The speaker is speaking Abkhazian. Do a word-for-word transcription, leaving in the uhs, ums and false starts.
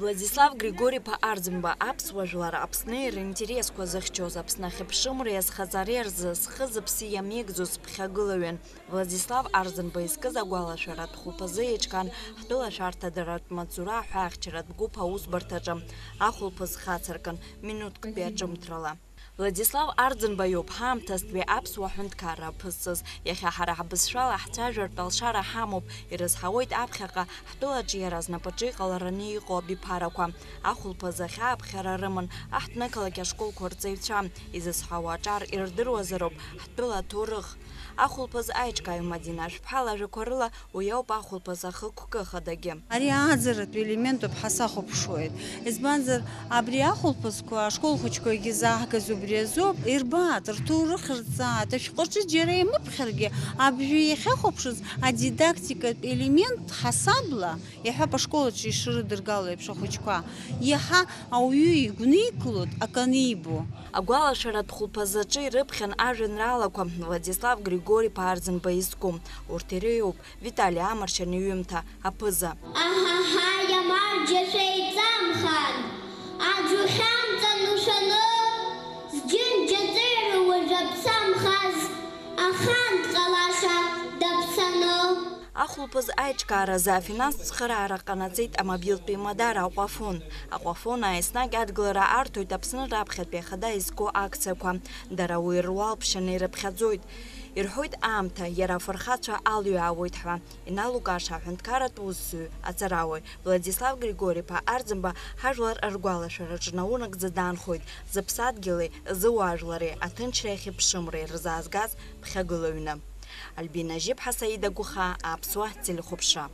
Владислав Григори-иԥа Арӡынба аԥсуа жәлар Аԥсни ринтересқәа зыхьчоз, Аԥсны ахьыԥшымреи азхаҵареи рзы зхы-зыԥси иамеигӡоз ԥхьагылаҩын. Владислав Арӡынба изкыз агәалашәаратә хәылԥазы еиҿкаан ҳтәыла ашәарҭадаратә маҵзура аҳәаахьчаратә гәыԥ аусбарҭаҿы ахәылԥаз хацыркын, минуҭктәи аҿымҭрала. Владислав Арӡынба иоуп ҳаамҭазтәи аԥсуа ҳәынҭқарра аԥызҵаз. Иахьа ҳара ҳбызшәала ҳцәажәартә алшара ҳамоуп, ирызҳауеит аԥхьаҟа ҳтәылаҿы иара знапаҿы иҟалараны иҟоу абиԥарақәа. Ахәылԥаз ахь ааԥхьара рыман аҳҭнықалақь ашколқәа рҵаҩцәа, изызҳауа аҿар ирдыруазароуп ҳтәыла аҭоурых. Ахәылԥаз аиҿкааҩ Мадина Ашәԥҳа лажәақәа рыла, уи ауп ахәылԥаз ахықәкы хадагьы. Ари ааӡаратә елементуп ҳәа сахәаԥшуеит. Избанзар, абри ахәылԥазқәа ашкол хәыҷқәагьы заҳгаз убри азоуп. Ирбааит, рҭоурых рҵааит, ашәҟәаҿы џьара иамыԥхьаргьы, абжьы иахьахәаԥшыз адидактикатә елемент ҳасабла, иаҳҳәап, ашкол аҿы ишрыдыргало еиԥш ахәыҷқәа, иаҳа ауаҩы игәникылоит акы анибо. Агәалашәаратә хәылԥазаҿы ирыԥхьан ажәеинраалақәа Владислав Григори-иԥа Арӡынба изку. Урҭ иреиуоуп Витали Амаршьан иҩымҭа Аԥыза. Аҳаҳаи, амарџьа шәеиҵамхан, аӡә ухьамҵан ушәаны, зџьынџьа ҵеира уажә аԥсамхаз, ахан дҟалаша даԥсаны. Ахәылԥаз аиҿкааразы афинанстә цхыраара ҟанаҵеит амобилтәи мадара Аҟәафон. Аҟәафон ааи-еснагь адгылара арҭоит Аԥсны раԥхьатәи ахада изку акциақәа. Дара уи руалԥшьаны ирыԥхьаӡоит. Ирҳәоит аамҭа, иара афырхацәа алҩаауеит ҳәа. Иналукаша аҳәынҭқарратә усзуҩ, аҵарауаҩ Владислав Григори-иԥа Арӡынба ҳажәлар ргәалашәараҿы наунагӡа даанхоит зыԥсадгьыли зыуаажәлари аҭынчреи ахьыԥшымреи рзаазгаз ԥхьагылаҩны. Альбина Жьыԥҳа, Саида Гәыхаа, Аԥсуа телехәаԥшра.